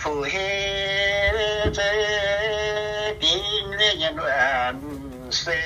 Fuqv-hei zeiv dingc nyei nyienx wuonh se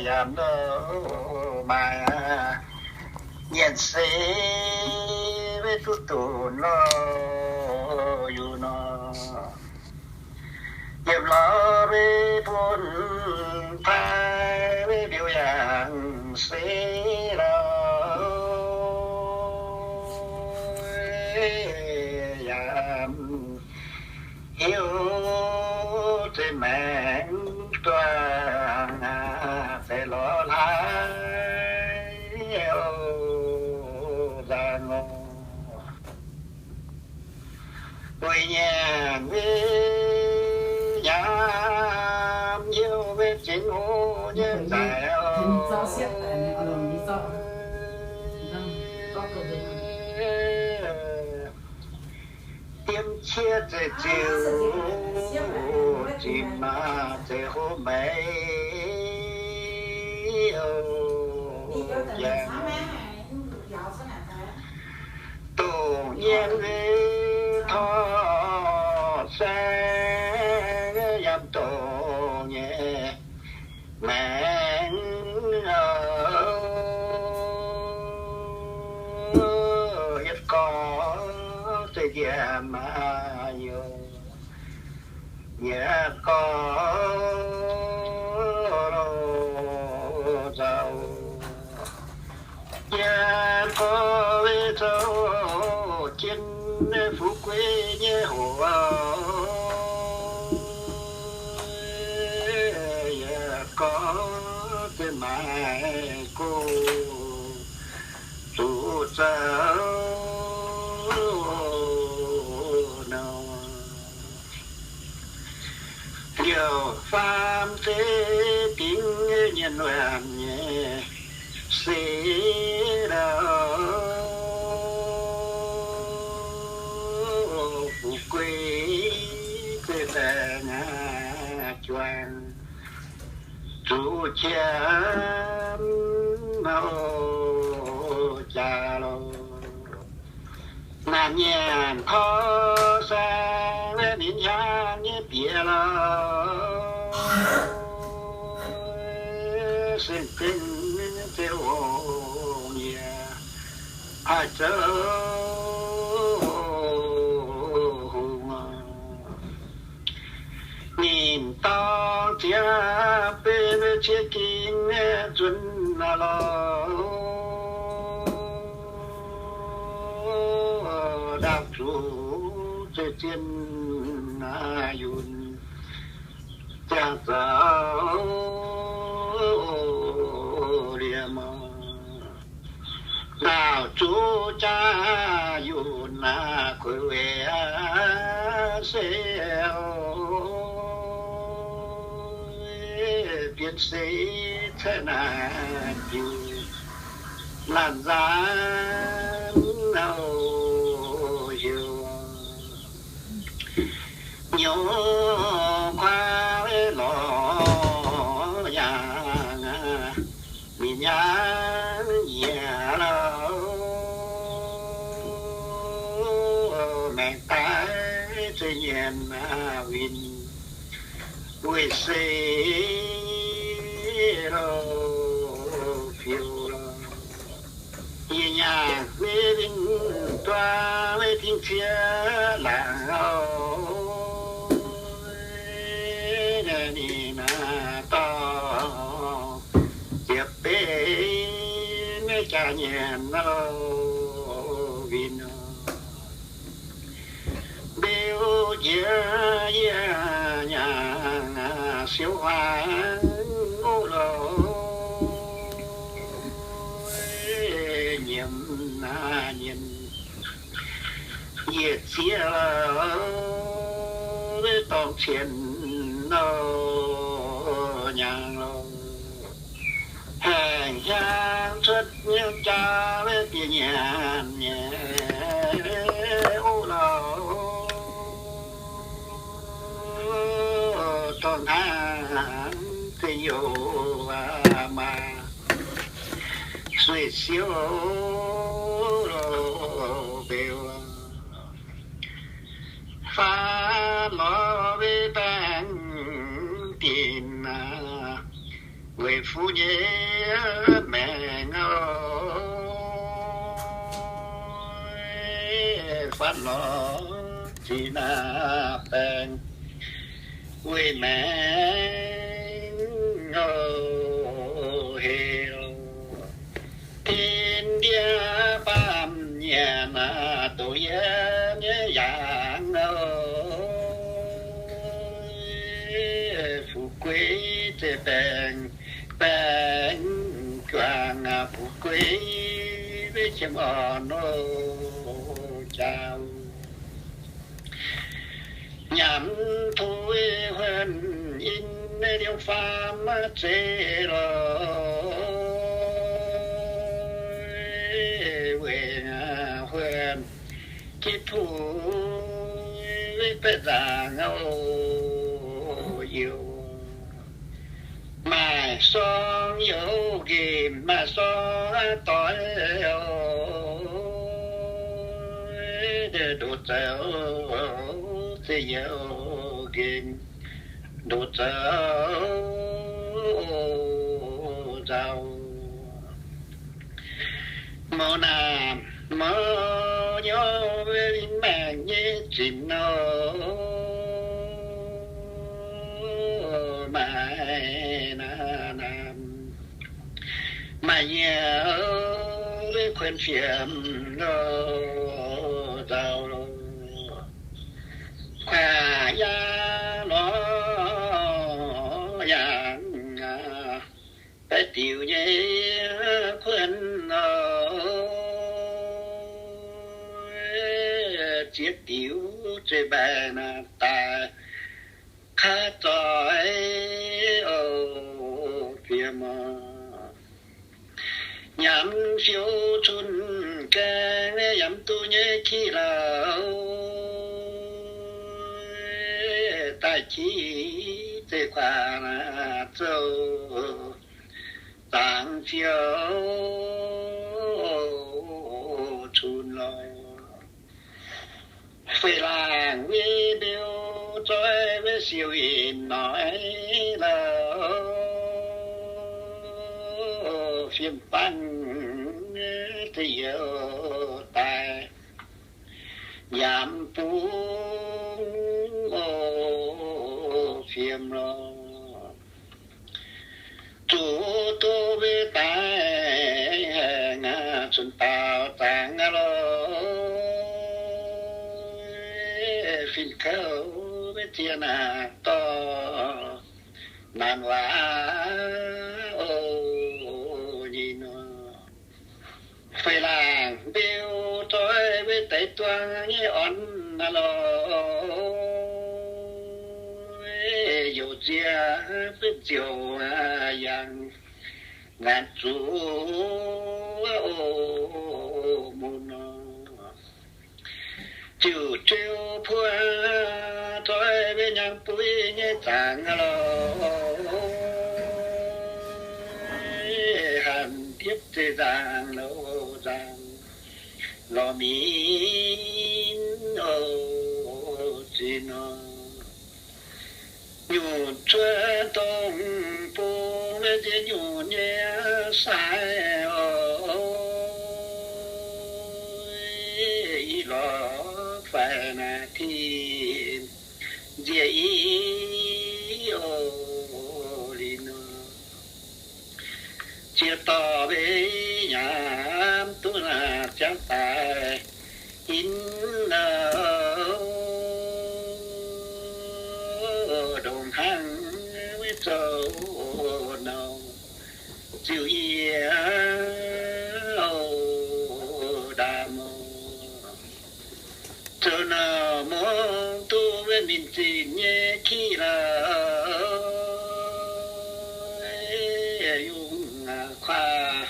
yaac mv maaih nyienx se, weic duqv dunx nor, yungh nor. Yiem lorz mbuo bun taaih mbiauz yangh se lorz yaac hiuv zeiv maengx duangh deix lorz hlaax nzangc oc. Weic nyanc maiv nyaam, hnyouv maiv zengx hlo nyei nzaic oc. Yiem qiex zeiv ziux, zinh maah zeiv hlo meix oc. Dongh nyei tor saeng yaac dongh nyei maengx oc. Yietc gorx zeiv njiec maaih youh, yietc gorx zaux, yietc gorx weic zaux jienv fu'jueiv nyei hoc. Yietc gorx zeiv maaiz go zuqc zaux nor. Liouh faam zeiv dingc nyei nyienx wuonh nyei se lorz fu'jueiv zeiv baengh juangc zuqc qiemx jaax lorz. Naaiv nyanc tov saeng ninh hiaangx nyei bieqc lorz, seng-zengv zeiv hungh yie haih zoux hungh. Ninh dorng ziex benx ciev ging nzuonx lorz, ndaauv zuqc zeiv zien yunh ziangh zaux liemh oc. Ndaauv zuqc jaax yunh kuinx weic se bienx se caeqv naaic jiuc laanh nzaanx heuc nyouz kuaav lorz yangh ninh hiaangx nyiec lorz, maengx daaih zeiv nyienx winh weic se lorz fiuv lorz. Yie nyaanh maiv winh duqv maiv dingc ciev laangc oc. Ninh naaiv dorh ziepc benx maiv jaax nyienx oc, winh oc. Mbiuz jiex yie nyaanh siou huaang oc lorz, nyiemc nyienx yietc zieqv lorz, dorng cien nor nyaanh lorz. Haengh hiaangx cuotv nyei jaax bieqc nyanc nyei oc lorz, dorh hnangv zinh youh maaih sueih siouv lorz mbeux. Faatv lorz weic baengh dinc, weic fuqv nyei maengc oc. Faatv lorz dinc baengh weic maengc oc, heuc dien ndie baamh nyanc doqc yie nyei yangh oc. Fu'jueiv zeiv baengh, baengh juangc fu'jueiv weic qiemx orn oc jaax. Nyanc puix huonh in liuz faam zeiv lorqc, weic huonh jiex puix weic baeqc nzaangc oc. Youc maaih sorng youc nqemh, maaih sorng doix oc. Ndoqc zoux zeiv youc nqemh, ndoqc zoux nzauh. Mouz naamh mouz nyorx weic maengc nyei zinx nor, maaih naamh naamh maaih nyiec weic kuonx fiem nor nzauh. Kuaaiv yaac lorz yaac baeqc diuc nyei kuonx nor, ziex diuc zeiv mbaeqc naaiv daaih kaav zoih oc, fiem oc. Nyanc fiou cun gaeng yaac mv duqv nyei kiv lauh, daaih qiv zeiv kuaaiv zouv zaangc fiou cun lorqc. Feix laangc weic mbeu zoih weic siou inh noic lauh, fiem fangv deix youh daaih yaac mv bung oc, fiem lorqc. Zuqc duqv weic daaih haengh cunx daaux zaangc lorqc, fin-kouv weic zien naaic dorh naanc waac oc, nyei nor. Feix laangc mbeu zoih weic deix duang nyei orn naaiv lorqc, youc nziex butv nziouc yangh ngaanc zuqc oc, mun nor. Ziouc ziouc puoqv zoih weic nyangx buiv nyei zaangc lorqc, hanc ndiepv zeiv nzaangc louh nzaangc lorz minv oc, zinh nor. Nyungc cuotv dongh bung weic nziex nyungc nyei sai oc, i lorz faix naaic tin nziex i oc, lih nor. Ziex dorh mbenc nyaam duqv naaic ziangx daaih in, ndongc hnangv weic zoux nouh ziouc yie oc, ndaam oc. Zoux nouh mungh duqv weic minc zinh nyei kiv lauh, yungh kuaaiv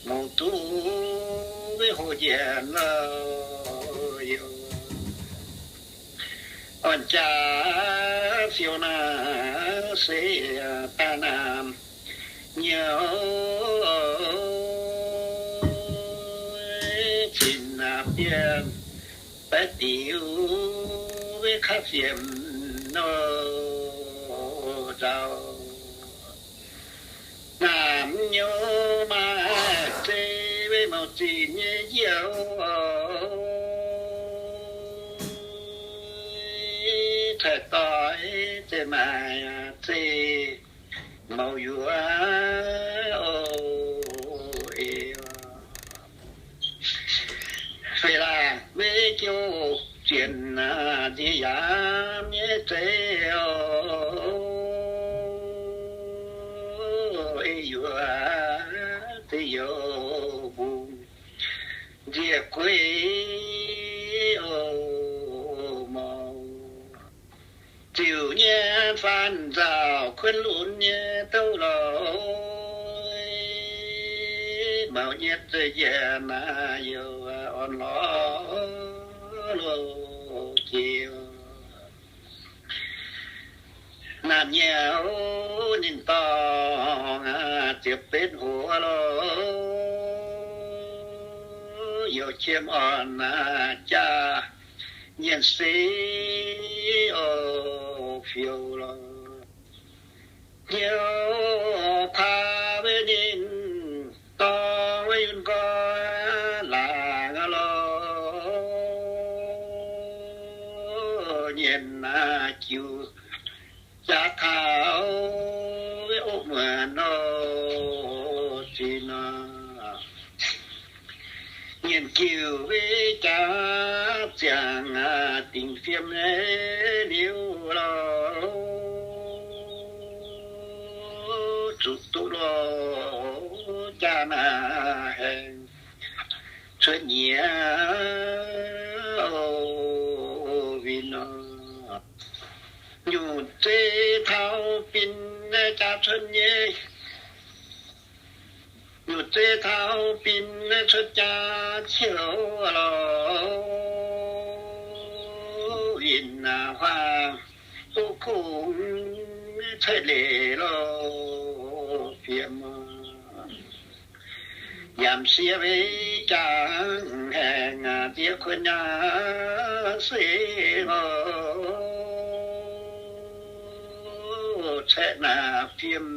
mungh duqv weic hoh njiec lauh, youh orn jaax fiou naaic se daaih naamh nyouz zinh naaic bienh baeqv diuc weic haav fiemx nor nzauh. Naamh nyouz maaih zei, mouc zinh nyei youz, cai doix zeiv maaih zei, mouc yuoz oc. Fei laangh maiv jouh zienc, nziex yaamv nyei zeiv oc. Ei yuoz zeiv youz mbungv, nziex gueiv oc mouc. Ziouc nyei faanh nzauc kuonv lunx nyei douc lorz, mouc nyei zeiv njiec naaiv youz orn lorz loz jiex. Naamh nyouz ninh dorngc ziepc betv hoz lorz, youz qiemx orn jaa nyienh se oc fiouv lorz. Hnyouv kuaaiv mbuo ninh dorngc wuov yunh nqoi laangz lorz, nyienh jiuc jaax taux oc muonz nor zinh nor. Nyienh jiuc mbuo jaax ziangx dingc fiem liuz lorz, zuqc duqv lorz jaa naaiv haengh cuotv nyiex oc winh nor. Nyungc zeiv taux bin jaa cuotv nyei, nyungc zeiv taux bin cuotv jaa qiouv lorz, winh huaang duqv kungx cuotv leiz lorz fiem. Yaac siev mbuo jangx haengh ziex kuonx nyei se oc, caeqv naaiv fiem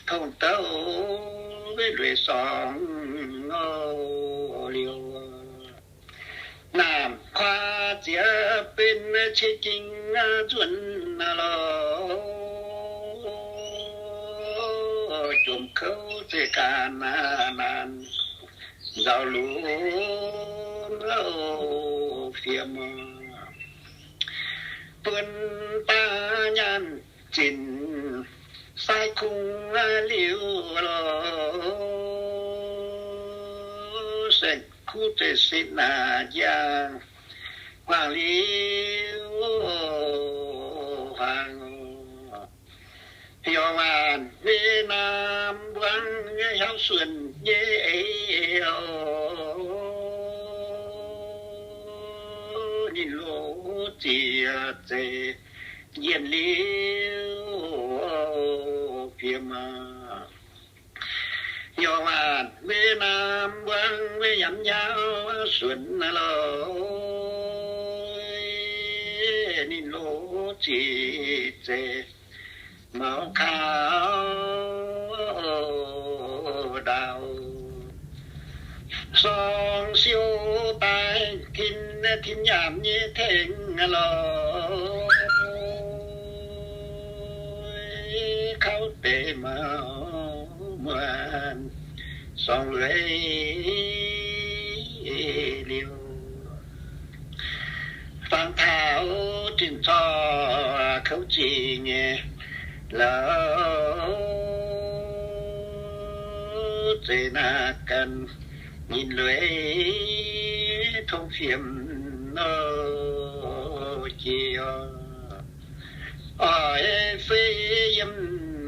tongh douc mbuo lueic sorngx oc liuz. Naamh kuaaiv ziex benx qiex jingx nzuonx lorz, jomc kouv zeiv ganh naanc nzauh lunx fiem. Buonv daaih nyaanh zinc sai kungx liuz lorz, saeng-kuv zeiv sipv naaic njang huaang liuz huaang. Yaac waanc mbuo naamh mbuangz nyei hnyouv suonc nyei eix oc, ninh loz ziec zeiv njien-liuz fiem. Yaac waanc mbuo naamh mbuangz nyei yaac hnyouv suonc lorz, ninh loz ziec zeiv maux kaux ndaauv. Sorng siou daaih tin, tin nyaanh nyei tengx lorz, kaux deix maux muonc sorng lueiz liuz. Fangx taux tin zorqv kouv zingh nyei lorz, zeiv naaiv ganh nyinh lueiz tong fiem nor jiex. Oix fei yiem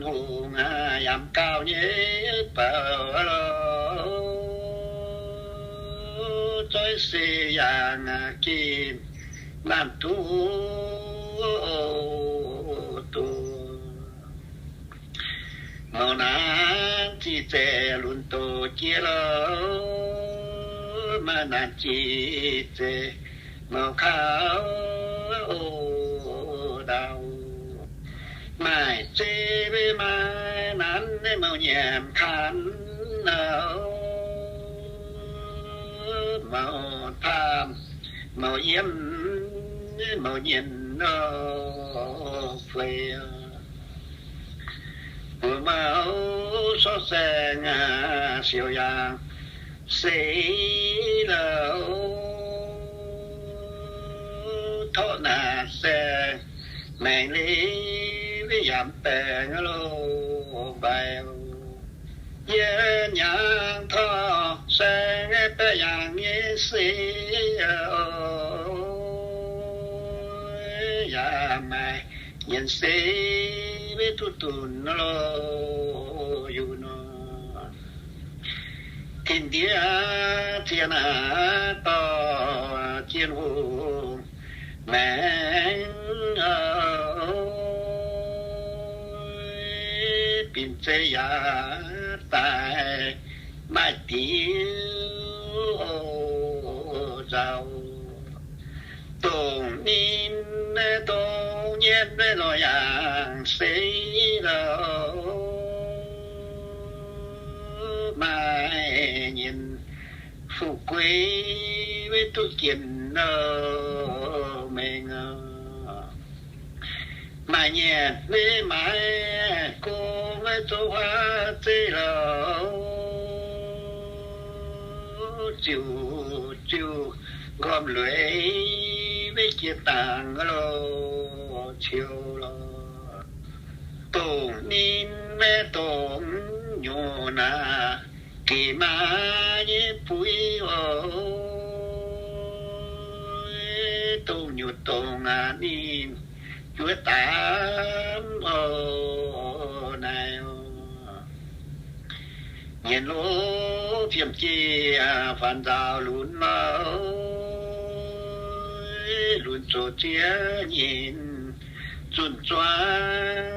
hungh yaac gauh nyei baac lorz, zoih se yangh ginh naamh duqv duqv. Maux naanc ziqc zeiv lunx doz jiex lorz, maaih naanc ziqc zeiv maux kaux O ndau, maaih zeiv maiv nanv mouc nyiemc kan, mouc paamh mouc yiem mouc nyienc nor, feix mbuo mouc sortv saeng siouc yaangh seix la'o, torqv naaic saeng maengx leiz yaac mv baengc loh mbaix. Yie nyaangx torqv saeng baeqv yaangh nyei seix, yaac maaih nyienc seix maiv duqv dunx loh, yungh nor. Tin-Diex zien aac dorh Jien Hungh maengx, binc zeiv yaac daaih maaih diuc nzauh, dongh ninh dongh nyienc lorz yaangh seix la'o, maaih nyienc fuqv gueix maiv duqv jienh loh mengh. Maaih nyienc maiv maaih gong maiv zoux huaav zeiv la'o, ziouc ziouc nqormh lueiz maiv jiex dangc loh ciouv lorh. Dongh ninh maiv dongh nyungc naaic gec maaz nyei buix oc, dongh nyungc dongh aac ninh juov daamv oc naaic. Nyienc loh fiem jiex faanx nzaaux lunx mouc, lunx zoqc ziex nyeic zunh zuangx